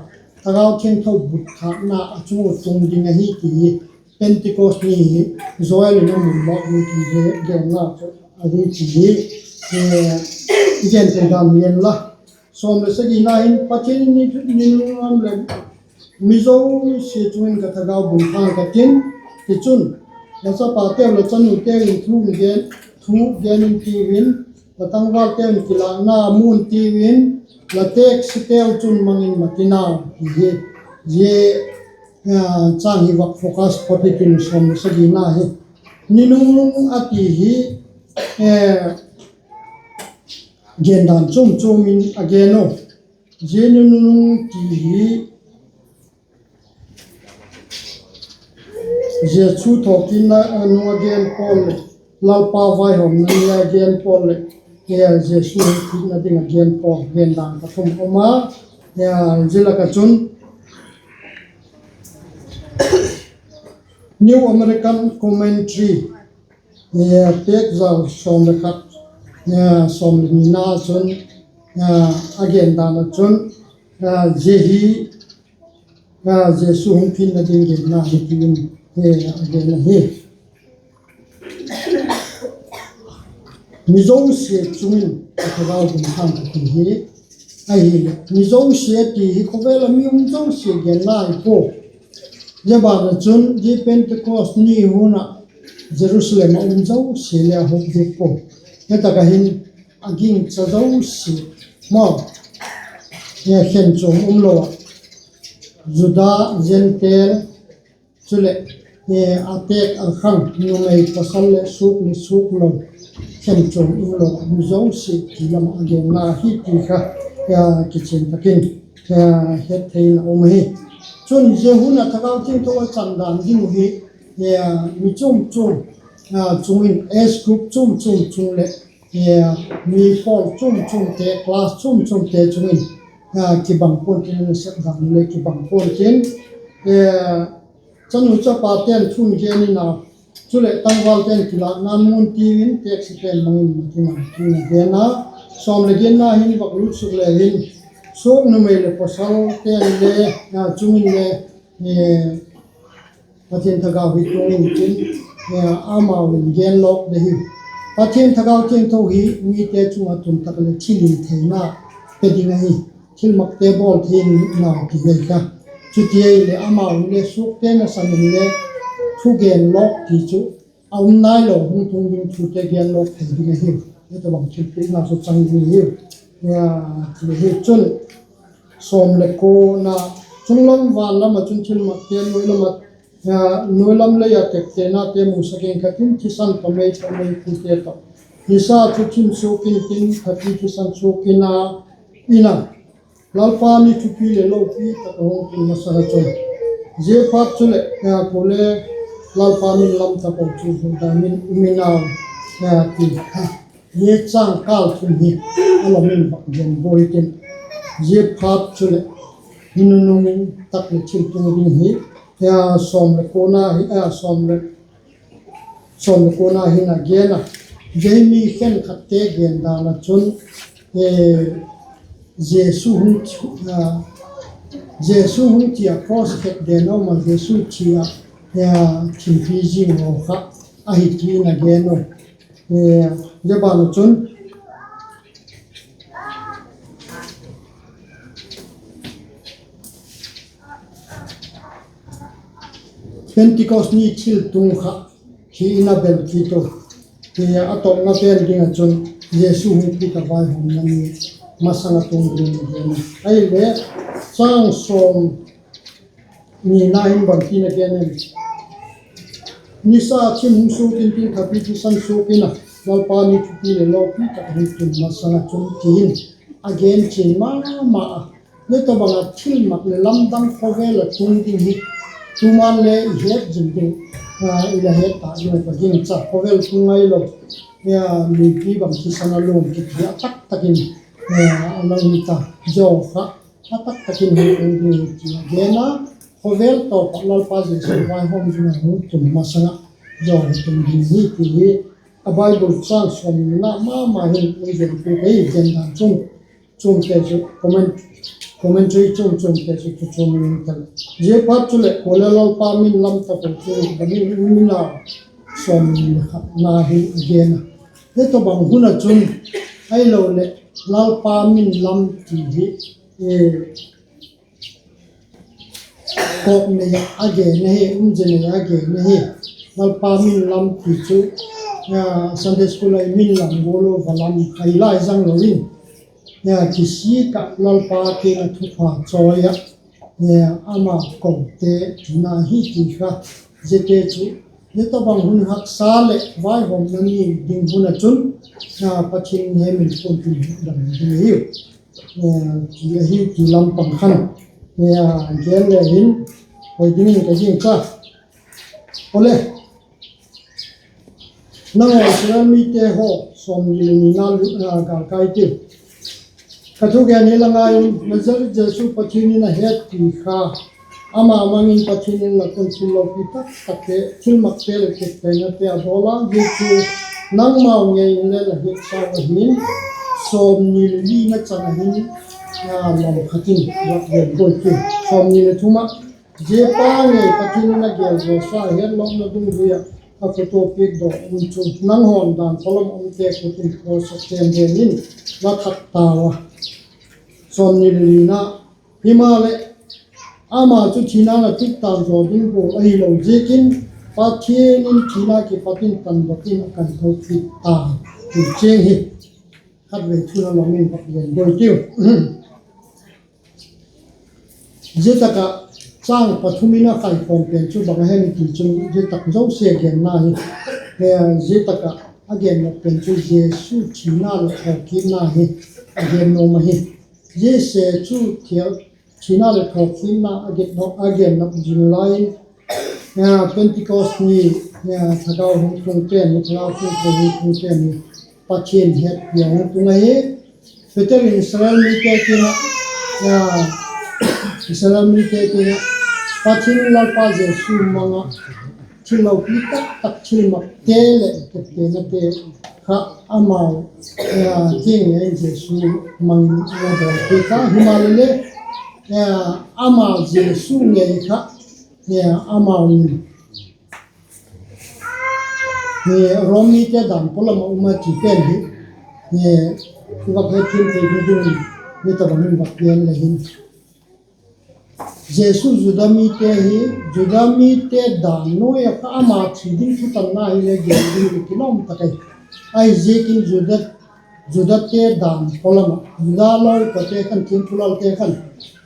Thagau Thiangtho bun thâkna a chung uh tung ding ahi ti hi Pentecost ni hi Joel in a mu lawk ni ti genna chu ahi ti hi i gen thei dan hi en la. Sawm leh sagina hin, Pathian in ni nunung lam leh mi zosia chung in ka Thagau bun thâng ka tin, tichun, la chapateu, la chanuteu in thu gen intiu in, la tangvalteu in kilâkna mu intiu in, la teksiteu chun mang in mat in au ti hi. Zia chang hi vak focus topic in sawm leh sagina hi ni nunung a ti hi gendan chuam chuam in a gen u. Zia ni nunung ti hi Jesu thawkitna nung a gen pawl leh, Lalpa vaihawmna ni a gen pawl leh, Jesu hung pitna ding a gen pawl, gendan pathum um a, zia lak ah chun New American Commentary, pêk za sawm le khat, sawm le nina chun, a gendan ah chun, zia hi Jesu hung pitna ding genna hi ti in a gen ahi. Mi zosia chung in ka Thagau bun thâng ka ti hi, ahileh mi zosia ti hi khawvel ah mi um zosia genna hi pua. Zia ban ah chun zia Pentecost ni hun ah Jerusalem ah um zosia le a huk diak pua. Zia tak ah hin a gingcha zosia maw, khenchuam umlo ah, Juda, Gentile, chuleh a têk a khang, numei pawsal leh suak leh suak lo, khenchuam umlo ah um zosia ti lam ah a genna hi ti kha kichian tak in het theina um ahi. Chun zia hun ah Thagau Thiangtho a chan dan ding uh hi mi chuam chuam chung in, age group chuam chuam chung leh mi pawl chuam chuamte, class chuam chuamte chung in kibang pua'n tin, a nasep dan le kibang pua'n tin, chanu chapate'n thu gen in a, chuleh tangvalte'n kilâkna mu intiu in, teksite'n mang in mat in au ti in a gen a. Sawm leh giatna hin vak lut suk le hin, suak numei leh pawsalte'n le chung in le Pathian Thagau hi tung intin, amau in gen lawk de hi. Pathian Thagau Thiangtho hi mite chung ah tun tak leh thilhitheina pe ding ahi. Thilmakte bawl thei in nau ti hi kha. Chuti ahileh amau in le suakte nasan in le thugen lawk ti chu a um nailo, hung tung ding thute gen lawk thei ding ahi. Hitabang thilpiakna chu chang ding ahiu. Ti hi chun, sawm leh kuana, chunglam van lam ah chun thilmakte nuai lam ah, nuai lam lei ah teptenate musak ing ka tin, thisan tawh mei tawh mei pute tawh. Nisa chu thim suak intin, thati thisan suak in a, in a, Lalpa ni thupi leh lopi tak a hung tun masa a chun, zia phat chuleh, kule Lalpa min lam tapo chu Juda min um in au, ti kha, zia châng kâl thum hi a la min vak gen buai tin, zia phat chuleh hi nunung tak leh thiltung ding hi, sawm leh kuana hi, sawm leh kuana hin a gen a. Zia hi mi khenkhatte gen dan ah chun, Jesu hung thi a, cross khet den a um a, Jesu thi a, thimpi zing haw kha ahi ti in a gen u. Zia ban ah chun Pentecost ni thiltung kha hi in a bel kit u. A tawpna pen ding ah chun Jesu hung kit a vaihawmna ni masang a tung ding a gen a. Ahileh, châng sawm nina hin bangtin a gen em? Nisa chim hung suak intin, thapite thisan suak in a, Lalpa ni thupi leh lopi tak hung tun masang ah chun, ti in a gen chian ma ma a. Zia tawhbang ah thilmak leh lamdang khawvel ah tung ding hi tuman le i het zing ding, i la het ta ding ka gingcha. Khawvel tung ngailo, luipi bang thisan a lum kiti a tak tak in a la hi ta, zia kha a tak tak in hung tung ding hi ti a gen a. Khawvel tawp ah Lalpa Jesu vaihawm ding a hung tun masang ah zia hi tung ding hi ti hi a Bible châng sawm nina ma ma hin ei gen piak ahi. Gen dan chun chuamte chu, commentary chuam chuamte chu thu chuam in um taleh, zia phat chuleh kuale Lalpa min lam tapo chu Juda min um in au, sawmni leh khatna hi a gen a. Zia tawhbang hun ah chun, ahiloleh Lalpa min lam ti hi kawk nei ah a gen ahi, um ze nei ah a gen ahi. Lalpa min lam ti chu Sunday school ah i min lam gual u va lam ahi lai zang lo in, kisik ah Lalpa kiang ah thupha chawi ah, ama kote tina hi ti kha, ziate chu, zia tawhbang hun haksa leh vaihawmna ni ding hun ah chun Pathian hemil puan tin hukdam ding ahiu, ti ahi ti lam pang khan gen le hin hoi dingin ka gingcha. Awle, nanghaw Israel mite haw, sawmni leh nina, gâlkai tiu. Ka thugen hi la ngai un, Nazareth Jesu Pathian in a het ti kha, ama mang in Pathian in lak un thil lopi tak takte, thilmakte leh tepteinate a bawl a, zia chu nangmau ngei in le la hiatsa ahi'n. Sawmni leh lina chan ah hin, lam khat in va gen guai tiu. Sawmni leh thum ah, zia pa ngei Pathian in a gel zawsa hetlawkna dungzui ah a phutuak piak daw um chu nanghaw'n dan pawlam umte khut in cross ah chen den in la that tau a. Sawmni leh lina, himaleh, ama chu thina'n a tup tâk zaw ding gual ahilo ziakin, Pathian in thina kipat in tandok in a kaitho kit tai, ti chiang hi khatvei thu la lam in va gen guai tiu. Zia tak ah châng pathum in a kaikhawm pen chu bang a hem ti chun, zia tak zosia genna hi, zia tak ah a gen nop pen chu Jesu thina leh thawkitna hi a gen nuam ahi. Zia se chu thina leh thawkitna a gen nop zing lai in, Pentecost ni, Thagau hung tung pen ni, Thagau hung tung pen ni, Pathian hetpi a hung tung ahi. Peter in Israel mite kiang ah, Israel mite kiang ah, Pathian in Lalpa Jesu mang ah thil lopi tak tak, thilmakte leh tepteinate kha amau kiang in Jesu mang in a la dawnpiak a, himaleh le, ama Jesu ngei kha, amau in Rom mite dan pawlam ah um a ti pen hi, i vak hetthiam thei ding dingin, mi tawhbang in vak gen le hin, Jesu Juda mite hi, Juda mite dan nuai ah kha ama thi ding thutanna hile gen ding hi kilawm tak ahi. Ahiziakin Judate dan pawlam ah, Juda lawipate khan, thiampu lalte khan,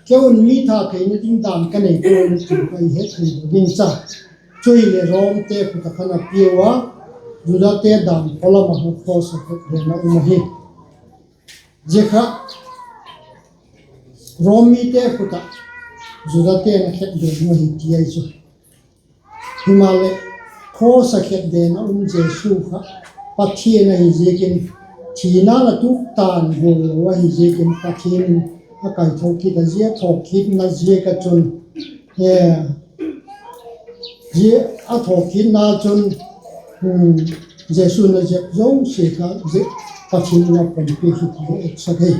kei un mi that theina ding dan ka nei pua'n, ti kha i het thei ding cha. Chu hileh Romte khut ah khan a piau a, Judate dan pawlam ah kha cross ah khet den a um ahi. Zia kha Rom mite khut ah Judate'n a khet den uh ahi ti ahi chu. Himaleh, Cross ah khetden a um Jesu kha Pathian ahi ziakin, thina'n a tuk tan gual lo ahi ziakin Pathian in a kaitho kit a, zia thawkitna ziak ah chun, zia a thawkitna chun, Jesu'n a zep zosia kha Pathian in a pom piak hi ti a etsak hi.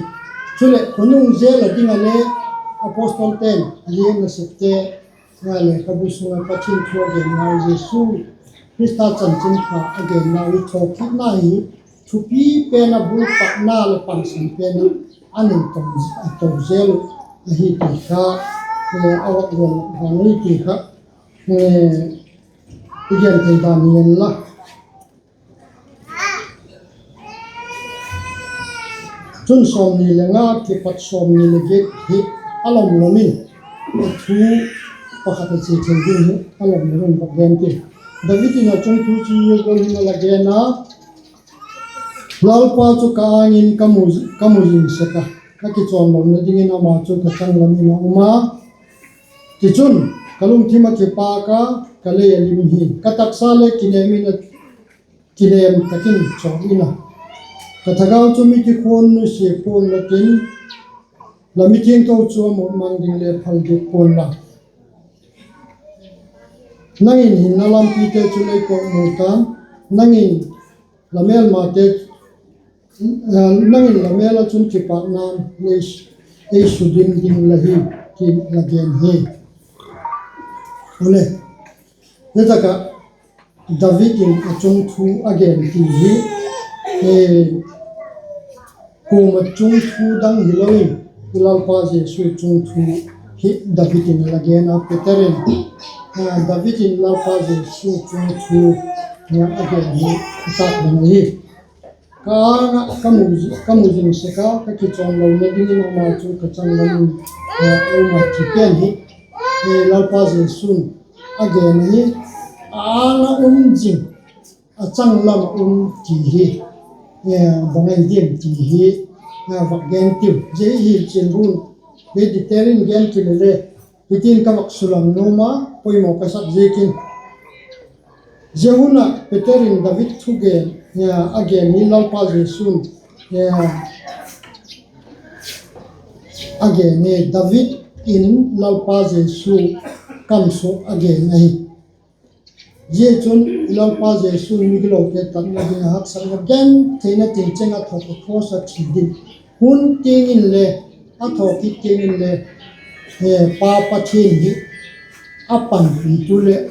Chuleh khonung zel a ding ah le apostle te'n, zia nasepte, lekhabu sung ah Pathian thu a genna, Jesu Khrista chanchinpha a genna hi thawkitna hi thupi pen ah, bul pakna leh pansan pen ah a nei to zel uh ahi ti kha, a vak gen vang ahi ti kha i gen thei dan hi inla. Chun sawmni leh nga kipat sawmni leh giat hi a lom lom in, a thu pakhat a chia thei ding hi a lom lom in vak gen ti. David in a chungthu chu zia gual hin a la gen a: Lalpa chu ka âng in ka mu zing sek a, ka kichawnlona dingin ama chu ka changlam in a um a. Tichun, ka lungthim ah kipâk a, ka lei a lim hi, ka taksa le kinem in a, kinem tak in chawl in a, ka thagau chu mithi khuan nusia pua'n la tin, la mithiangtho chu a mut mang ding le phal dik pua'n la. Nang in hinna lampite chu lei kawkmu ta'n, nang in la mêlmate, nang in la mêl ah chun kipâkna'n ei sudim ding la hi, ti'n la gen hi. Ule, zia tak ah David in a chungthu a gen ti hi, kuama chungthu dang hilo in, i Lalpa Jesu chungthu hi David in a la gen a, Peter in, David in Lalpa Jesu chungthu a gen hi a tâk dan ahi. Ka âng ah ka mu zing sek a, ka kichawnlona dingin ama chu ka changlam in a um a, ti pen hi Lalpa Jesu'n a gen ahi. A âng ah um zing, a changlam ah um ti hi bang ahi diam ti hi vak gen tiu. Zia hi chian bun, zia detail in gen kile le, hitin ka vak sulang nuam a, poimaw ka sak ziakin. Zia hun ah Peter in David thugen a gen hi Lalpa Jesu'n a gen hi. David in Lalpa Jesu kamsuak a gen ahi. Zia chun Lalpa Jesu'n migilote tatna ding a haksatna gentheina tin cheng a thawk a, cross ah thi ding hun tiang inle, a thawkit tiang inle, Pa Pathian hi a panpitu leh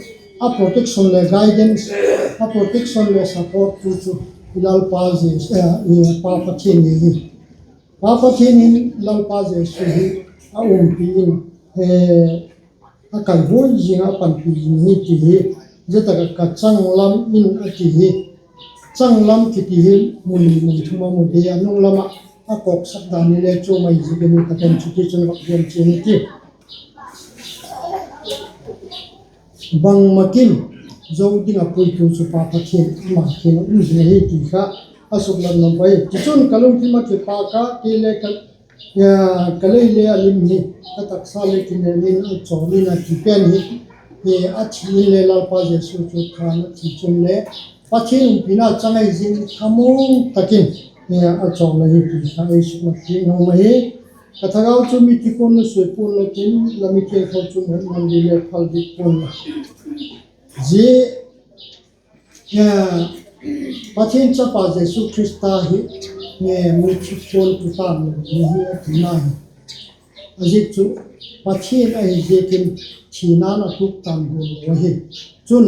a protection leh guidance, a protection leh support tu chu i Lalpa Jesu, Pa Pathian hi. Pa Pathian in Lalpa Jesu hi a umpi in, a kaihuai zing ah a panpi zing hi ti hi. Zia tak ah ka changlam in a ti hi. Changlam kiti hi mun, mun thum a mu di a, nung lam ah a kawksak dan hile chu mai zik in ka gen chu ti chun vak gen chian hi ti. Bangmakin zo ding a puitu chu Pa Pathian ama kiang ah um zing ahi ti kha a suklat nuam pai. Tichun ka lungthim ah kipâk a, kei le ka lei le a lim hi, ka taksa le kinem in a chawl in a ti pen hi, a thi inle Lalpa Jesu chu than a thi chun le Pathian umpina chang ahi ziakin thamuang tak in a chawl ahi ti kha ei suklat piak nuam ahi. Ka thagau chu mithi khuan nusia pua'n la tin, la mithiangtho chu mut mang ding le phal dik pua'n la. Zia Pathian chapa Jesu Khrista hi mithi khuan tu talo ding ahi a tina hi. A ziak chu Pathian ahi ziakin thina'n a tuk tan gual lo ahi. Chun,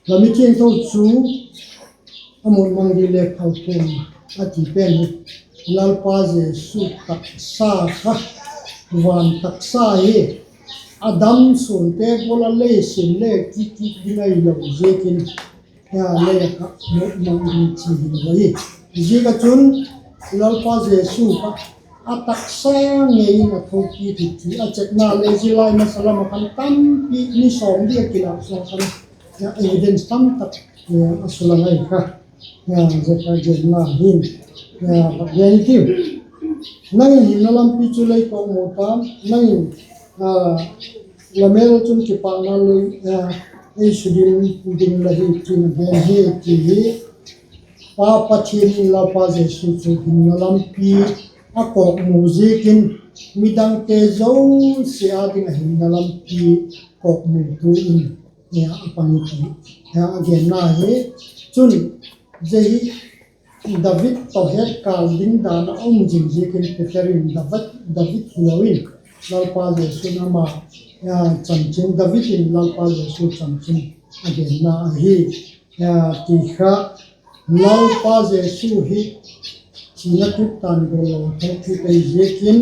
la mithiangtho chu a mut mang ding le phal pua'n la a ti pen hi. Lalpa Jesu taksa kha, van taksa hi, a dam suante gual a lei sim le kit kit ding ahilo ziakin, lei a kha mut mang ding chi hilo ahi. Ziak ah chun Lalpa Jesu kha a taksa ngei in a thokit hi ti a chetna le zia lai masa lam ah khan tampi ni sawm di a kilâk sawng khan evidence tamtak a sulang ahi kha. Zia kha genna hin vak gen i tiu. Nang in hinna lampi chu lei kawkmu ta'n, nang in la mêl ah chun kipâkna lei, ei sudim ding la hi, ti'n a gen hi, ti hi. Pa Pathian in Lalpa Jesu chu hinna lampi a kawkmu ziakin, midangte zosia â ding ah hinna lampi kawkmutu in a pang hi, ti a genna hi. Chun, zia hi David tawh hetkâl ding dan ah um zing ziakin Peter in David, David hilo in, Lalpa Jesu'n ama chanchin, David in Lalpa Jesu chanchin a genna ahi, ti kha. Lalpa Jesu hi thina tup tan gual lo tho kit ahi ziakin,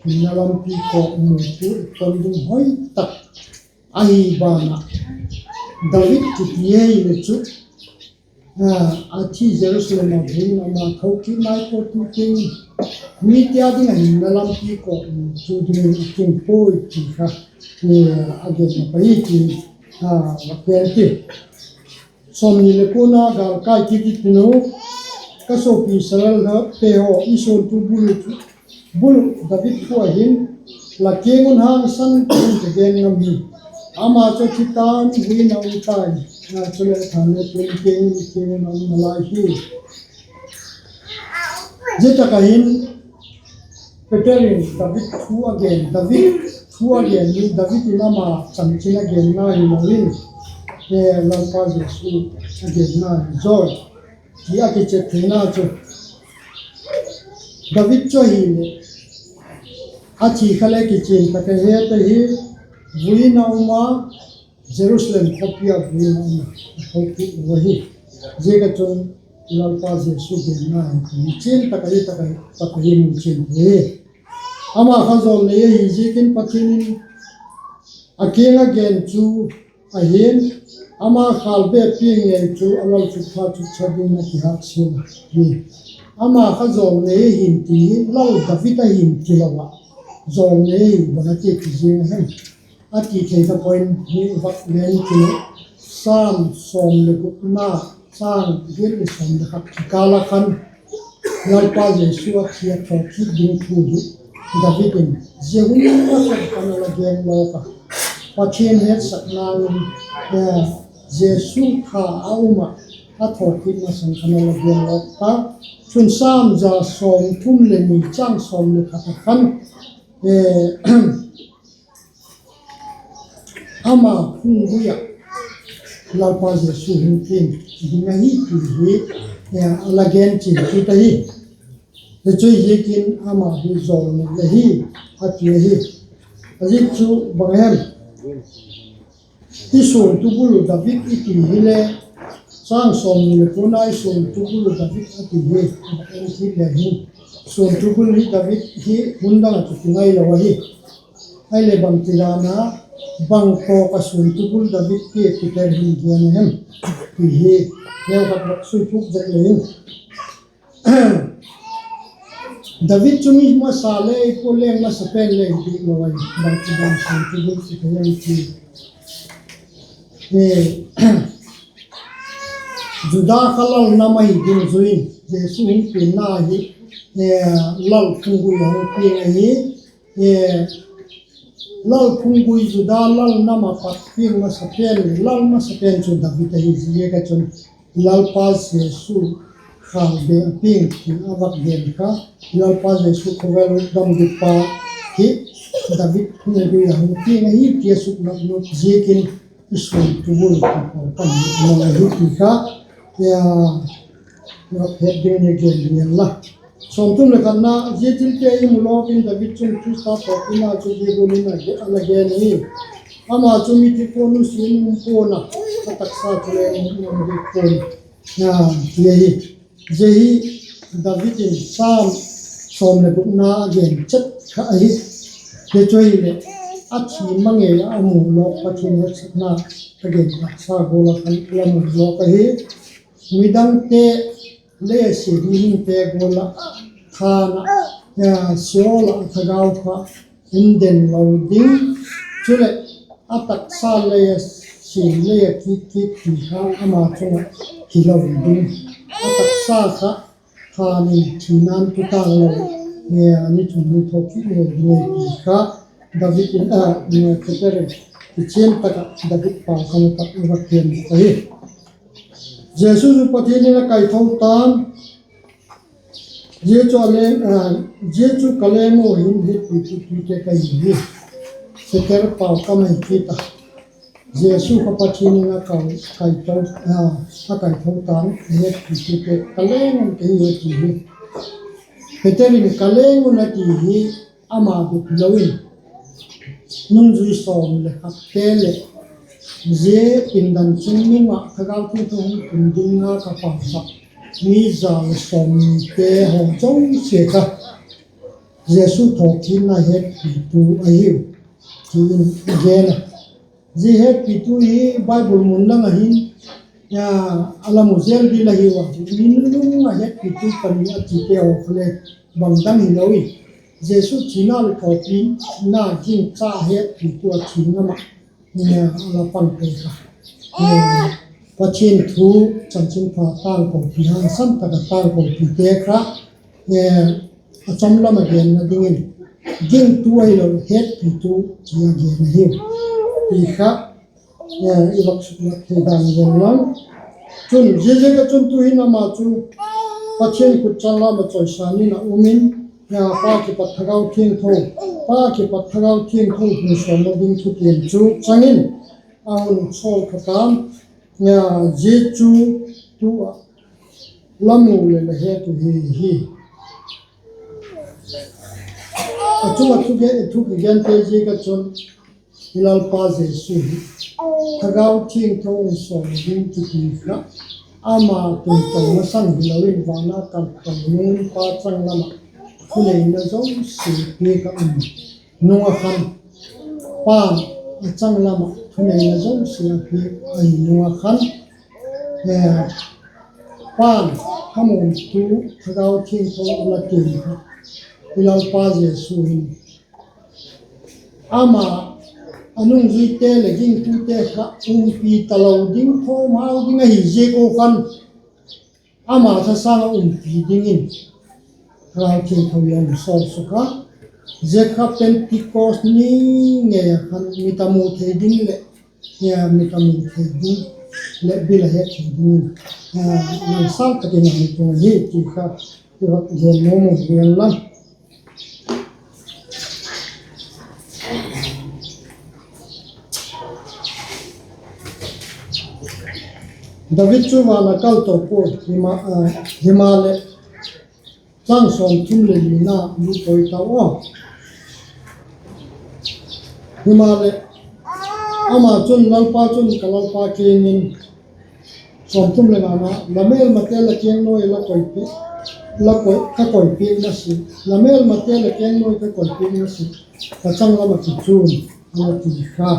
hinna lampi kawkmutu i ton ding hoi tak ahi ban ah, David kiti hile chu, a thi Jerusalem ah vui in ama tho kit nai pua tu tin, mite â ding ah hinna lampi kawkmutu dingin a tung puai ti kha a gen a pai hi, ti a gen ti. Sawmni leh kuana gâlkâi kiti tinu, ka suapi Israelte haw, i suantu bul uh, bul uh David thu ah hin, la kiang un hangsan ka hun ka gen ngam hi. Ama chu thi ta'n, vui in a um tai, chuleh than le tun kiang in, kiang in a um nalai hi. Zia tak ah hin Peter in David thu a gen, David thu a gen hi, David in ama chanchin a genna hilo in, Lalpa Jesu a genna hi zawi, ti a kichian theina chu. David chu ahileh, a thi kha le kichian tak a het ahi, vui in a um a, Jerusalem khawpi ah vui in a um a, a tho kit lo ahi. Ziak ah chun Lalpa Jesu genna hi chian tak ahi, tak ahi, tak ahi mu chian hi. Ama kha jawlnei ahi ziakin Pathian in a kiang a gen chu ahi'n, ama khâl be piang ngei chu a lalchutpha chutcha dingin a kihâk siam hi. Ama kha jawlnei ahi'n ti hi Lal David ahi'n ti lo ah, jawlnei ahi bang a ti ti ziang a hem, a ti theina point hi vak gen kin. Sam sawm leh gukna, châng giat leh sawm leh khat kikâl ah khan Lalpa Jesu a thi a thawkit ding thu hi David in zia hun a khan a la gen lawk a, Pathian hetsakna in Jesu tha a um ah, a thawkit masang khan a la gen lawk ta. Chun Sam za sawmthum leh ni, châng sawm leh khat ah khan ama phunggui ah Lalpa Jesu hung piang ding ahi ti hi a la gen chian kit ahi. Zia chu ziakin ama hi jawlnei ahi, a ti ahi. A ziak chu bang hem? I suantu bul uh David i ti hile, châng sawmni leh kuana, i suantu bul uh David a ti hi, a bang en kit le hin, suantu bul hi David hi hun dang ah chu kingai lo ahi. Ahileh bangti dan a, bang tawk a suantu bul David ti Peter hin gen a hem, ti hi neukhat vak suiphuk zek le in. David chu mi masa le, i pua leng masa pen le hi dik lo ahi, bangti dan suantu bul ti ka hem ti. Juda kha lal nam ahi ding zui in, Jesu hung pianna hi lal phunggui a hung piang ahi. Lal phunggui, Juda lal nam ah pat piang masa pen, lal masa pen chu David ahi ziak a chun, Lalpa Jesu khâl be a piang ti a vak gen kha, Lalpa Jesu khawvel damgipa hi David phunggui a hung piang ahi ti a suklat nop ziakin, i suantu bul ti pau pan a mang ahi ti kha, vak het ding a gen lian la. Sawmthum leh khatna, zia thilte i mu lawk in David chun Khrista thawkitna chu zia gual in a la gen hi. Ama chu mithi pua'n nusia um pua'n a, a taksa chu leng um dik pua'n a, ti ahi. Zia hi David in Sam sawm leh gukna a gen chet kha ahi. Zia chu hileh, a thi ma ngei ah a mu lawk Pathian hetsakna a gen taksa gual ah khan la mu lawk ahi. Midangte lei a sia ding hingte gual ah, thân ah, Sheol ah a thagau kha um den lo ding, chuleh a taksa lei a sia, lei a kit kit ti kha ama chung ah hilo ding. A taksa kha thân in thina'n tu tang lo, a ni thum ni thawkit ngei ding ahi ti kha David in, Peter in kichian tak ah David pau kam tak a va gen ahi. Jesu chu Pathian in a kaitho ta'n, zia chu a leng, zia chu ka leng u hin hetpitu tuite ka hi hi. Peter pau kam ahi kit a. Jesu kha Pathian in a kai, kaitho, a kaitho ta'n, a hetpitute ka leng un ka hi a ti hi. Peter in ka leng un a ti hi, ama bep hilo in, nungzui sawm leh khatte leh zia pindan chungnung ah Thagau Thiangtho hung tun ding a ka pauchap mi za leh sawmnite haw zosia kha Jesu thawkitna hetpitu ahiu, ti in a gen a. Zia hetpitu hi Bible mun dang ah hin a la mu zel ding la hiu a, mi nunung ah hetpitu pani a tite haw kha le bang dang hilo in, Jesu thina leh thawkitna gingcha hetpitu a thina lam ah a la pang pei kha. Pathian thu chanchinpha tângkopi, hangsan tak ah tângkopite kha a cham lam a genna dingin gingtu ahilo hetpitu ti a gen ahiu, ti kha i vak suklat thei dan gen lang. Chun ziaziak ah chun tu'hin ama chu Pathian khut changlam ah chawisan in a um in, Pa kipat Thagau Thiangtho, Pa kipat Thagau Thiangtho hun sawmna ding thutiam chu chang in a hun sawl kha ta'n, zia chu tu ah la mu leh la het uh hi hi. A chung ah thu kigente ziak ah chun i Lalpa Jesu hi Thagau Thiangtho hun sawm ding kiti kha ama tungtawn masang hilo in van a kalpang nung in Pa changlam ah thuneina zosia piak a um nung ah khan, Pa'n a changlam ah thuneina zosia a piak ahi nung ah khan, Pa'n a mutu Thagau Thiangtho a la tiam kha i Lalpa Jesu hin ama a nungzuite leh gingtute kha umpi talo ding, thawmhau ding ahi ziak ua khan, ama thasâng ah umpi dingin Thagau Thiangtho a hun sawl suk a. Zia kha Pentecost ni ngei ah khan mit a mu thei ding leh, mit a mu thei ding leh bil a het thei dingin, nang sâng tak in a hun tung ahi ti kha i vak gen nuam uh hi'n la. David chu van a kal to puai, himaleh, chang sawmthum leh lina lut toi tau a. Himaleh, ama chun, Lalpa chun ka Lalpa kiang in, sawmthum leh ngana, la mêlmate la keng nuai ka koipiak masia, la mêlmate la keng nuai ka koipiak masia, ka changlam ah kichun, a la ti kha.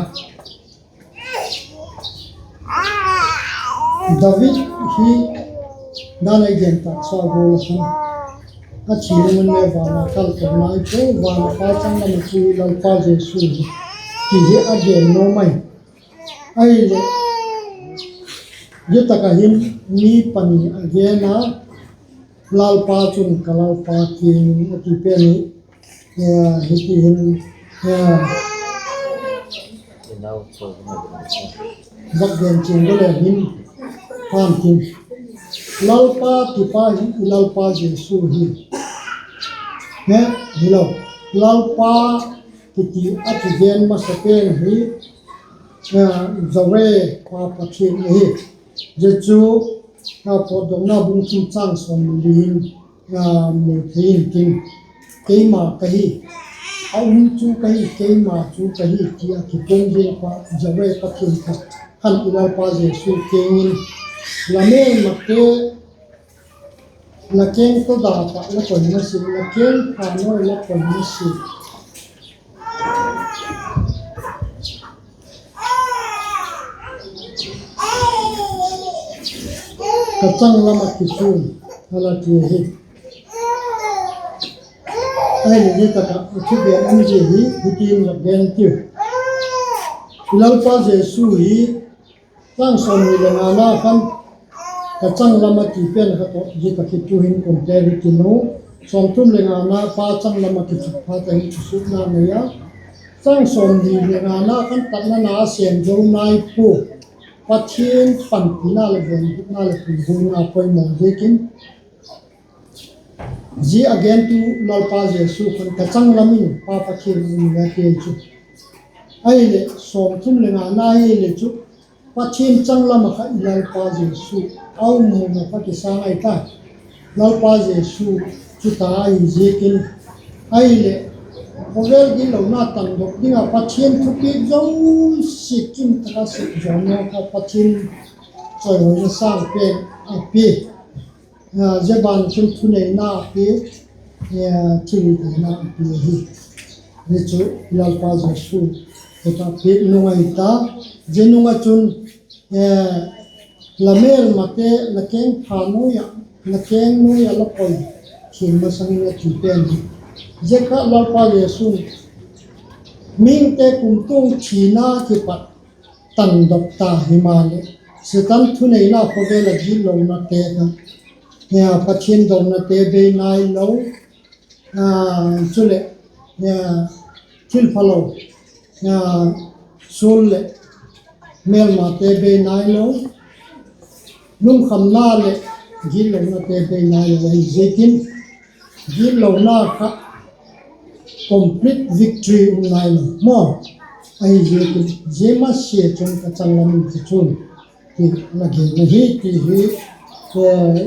David hi dan a i gen tak sa gual a khan, a thi nung un le van a kal to nai pua, van a Pa changlam ah chu Lalpa Jesu hi ti hi a gen nuam ahi. Ahileh, zia tak ah hin mi pani a gen a, Lalpa chun ka Lalpa kiang in a ti pen hi, hiti hin, vak gen chian ding le hin, pan tin, Lalpa tipa hi i Lalpa Jesu hi, hilo, Lalpa kiti a kigen masa pen hi Jahve, Pa Pathian ahi. Zia chu Pawtdawkna bung thum chang sawm leh li in mu thei intin, keima ka hi, a um chu ka hi, keima chu ka hi ti a kipuang zing pa Jahve Pathian kha, khan i Lalpa Jesu kiang in, la mêlmate la keng to da ta la koi masia, la keng pha nuai la koi masia, ka changlam ah kichun, a la ti ahi. Ahileh zia tak ah a thugen um zia hi hitin la gen tiu. I Lalpa Jesu hi chang sawmni leh ngana khan, ka changlam ah ti pen kha tawh zia tak hi tu'hin compare hi tin u. Sawmthum leh ngana Pa changlam ah kichuk phat a hin thusutna nei a, Chang sawmni le ngana khan, patna na a sêm zo nai pua, Pathian panpina leh vengtutna leh puihuaina poimaw ziakin, zia a gentu Lalpa Jesu khan ka changlam in Pa Pathian a um a ti chu. Ahileh sawmthum le ngana hile chu, Pathian changlam ah kha i Lalpa Jesu a um mun a kha kisâng ahi ta. Lalpa Jesu chu ta ahi ziakin, ahileh khawvel gitlona tandok ding ah Pathian thupiak zosia kim tak a sep zawna kha Pathian chawihoina sâng pen a pia. Zia ban chun thuneina a pia, thilhitheina a pia hi. Zia chu i Lalpa Jesu kha piak nung ahi ta. Zia nung ah chun la mêlmate la kengpha nuai ah, la keng nuai ah la poi thiang masang in a ti pen hi. Zia kha Lalpa Jesu'n mihingte kumtuang thina kipat tandok ta himaleh, Setan thuneina khawvel ah gitlonate kha, Pathian donate bei nailo, chuleh thilphalo, sual leh mêlmate bei nailo, lungkhamna leh gitlonate bei nailo ahi ziakin, gitlona kha complete victory um nailo maw. Ahi ziakin zia masia chun ka changlam in ti chun, ti la gen ahi ti hi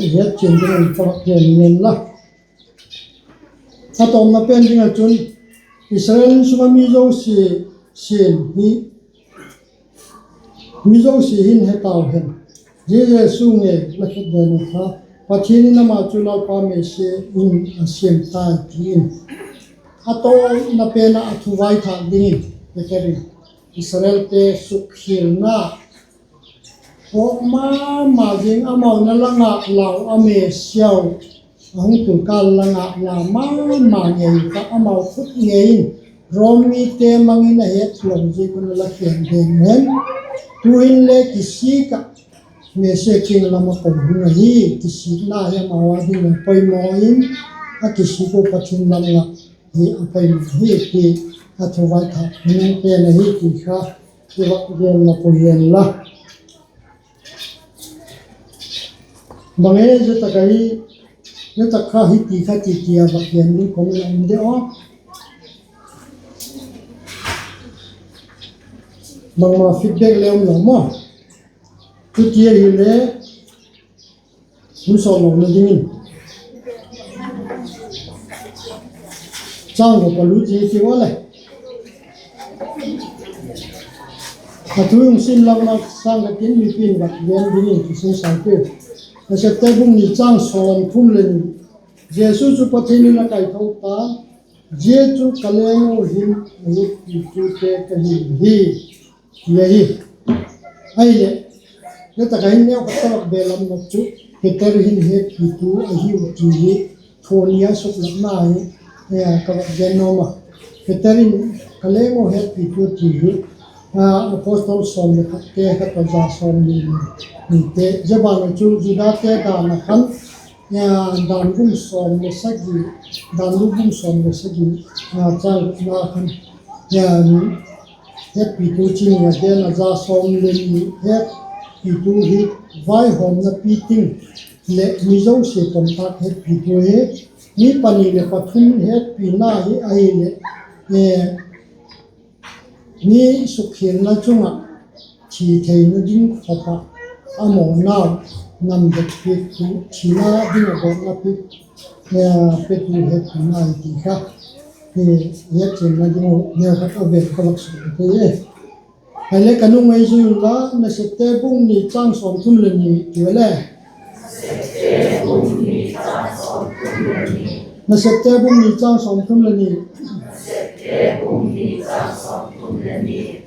i hetchian dingin ka va gen ngen la. A tawpna pen ding ah chun, Israel insung ah mi zosia, mi zosia hin he tau hen, zia Jesu ngei la khetden uh kha Pathian in ama chu Lalpa Messia in a siam tai ti in. A tawpna pen ah a thuvaithak dingin Peter in Israelte sukkhialna pawk ma ma zing, amau na la ngâk lau a Messiau a hung tul kâl la ngâk la ma ma ngei kha amau khut ngei in Rom mite mang in a het lo ziak un a la khen den hen. Tu'hin le kisik ah Messia kiang lam a ko ding ahi, kisikna hi amau â ding a poimaw in, a kisik ua Pathian lam ngâk hi a poimaw hi ti a thuvaithak nung pen ahi ti kha i va gen la pui hen la. Bang e, zia tak ahi, zia tak kha hi ti kha ti ti a va gen ding comment a um de aw. Bangma feedback le um lo maw. Chuti ahile hun sawt lona dingin châng guk a lut zing ti ua le. A thu hung sim lakna sâng ka tin mipi'n va gen dingin kisingsau piu. Nasepte bung ni châng sawmthum leh ni. Jesu chu Pathian in a kaitho ta, zia chu ka leng u hin a hetpitute ka hiu hi, ti ahi. Ahileh, zia tak ah hin neukhat ka vak belamna chu Peter hin hetpitu a hiu ti hi, thu ni a suklatna hi ka vak gen nuam a. Peter in ka leng u hetpitu ti hi, Apostle sawm leh khatte kha tawh za sawmni nite, zia ban ah chu Judate dan ah khan, dan bung sawm leh sagi, dan lu bung sawm leh sagi, châng gukna khan hetpitu chi ni a gen a, za sawm leh ni hetpitu hi vaihawmna piting leh mi zosia pom tâk hetpitu hi, mi pani leh pathum hetpina hi ahileh, mi sukkhialna chung ah thi theina ding khop ah a mawna nam det piaktu, thina ding ah gawtna piak, petu hetpina hi ti kha, hetchianna ding uh neukhat a vel ka vak suk thei e. Ahileh ka nung ei zui unla, Nasepte bung ni châng sawmthum leh ni ti le. Nasepte bung ni châng sawmthum leh ni.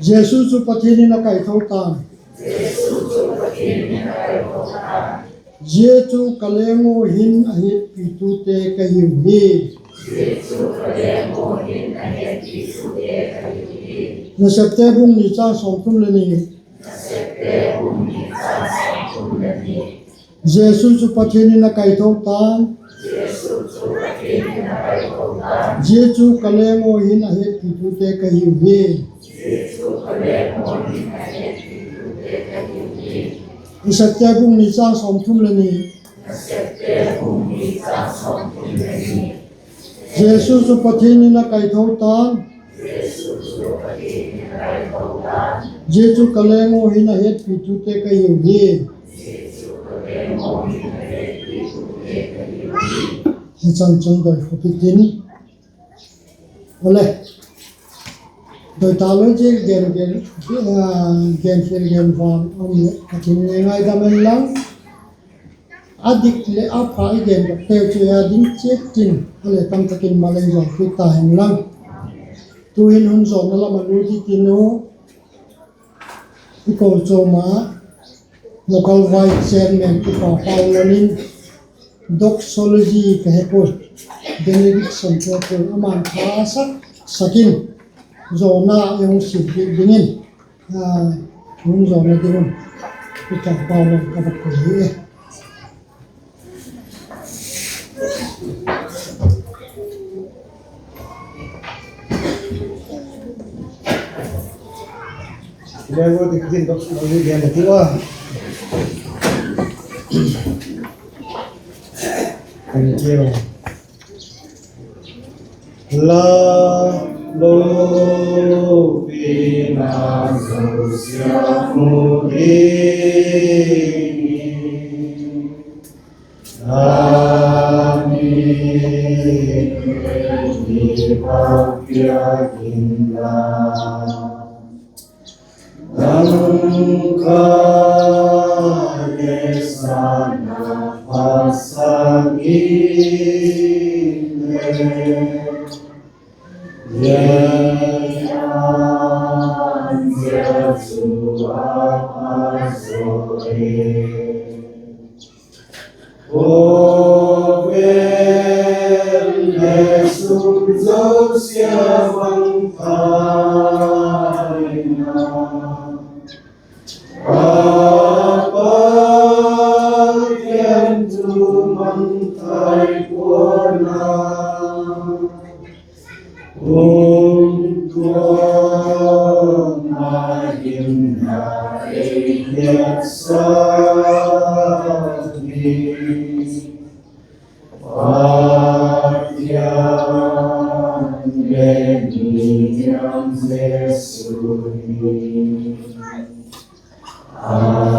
Jesu chu Pathian in a kaitho ta'n, zia chu ka leng u hin a hetpitute ka hiu hi. Nasepte bung ni châng sawmthum leh ni. Jesu chu Pathian in a kaitho ta'n, Zia chu ka leng aw hin a hetpitute ka hiu hi. Nasepte bung ni chang sawmthum le ni. Jesu chu Pathian in a kaitho ta'n, zia chu ka leng aw hin a hetpitute ka hiu hi. Hi chan chun doi khop i tin. Awle, doi ta lo zia gen, gen, gen, gen van um leh Pathian in ei ngaidam hen lang. A dik leh a pha i gendok teu chu a ding chiat in, a le tam tak in malei zawpi ta hen lang. Tu'hin hun zawna lam a lut i tin u, i kochuam a local vice chairman i pa Paulal in doxology ka he puai, benediction ka he puai, aman pha sak sak in zawna ei hung sim piak dingin, hun zawna ding un i pa Paulal ka va koi hi e. Thank you. La lopina zosia mu dingin, a min le mi va piak inla, dangka le sana pha sâng in le, zia an zia chu a pha zaw e. Khawvel le sum zosia mangthaina, a Pathian thu mangthai pua'n a, kumtuang a hinna ei hiatsa hi, Pathian le ni niam Jesu hi. Amen.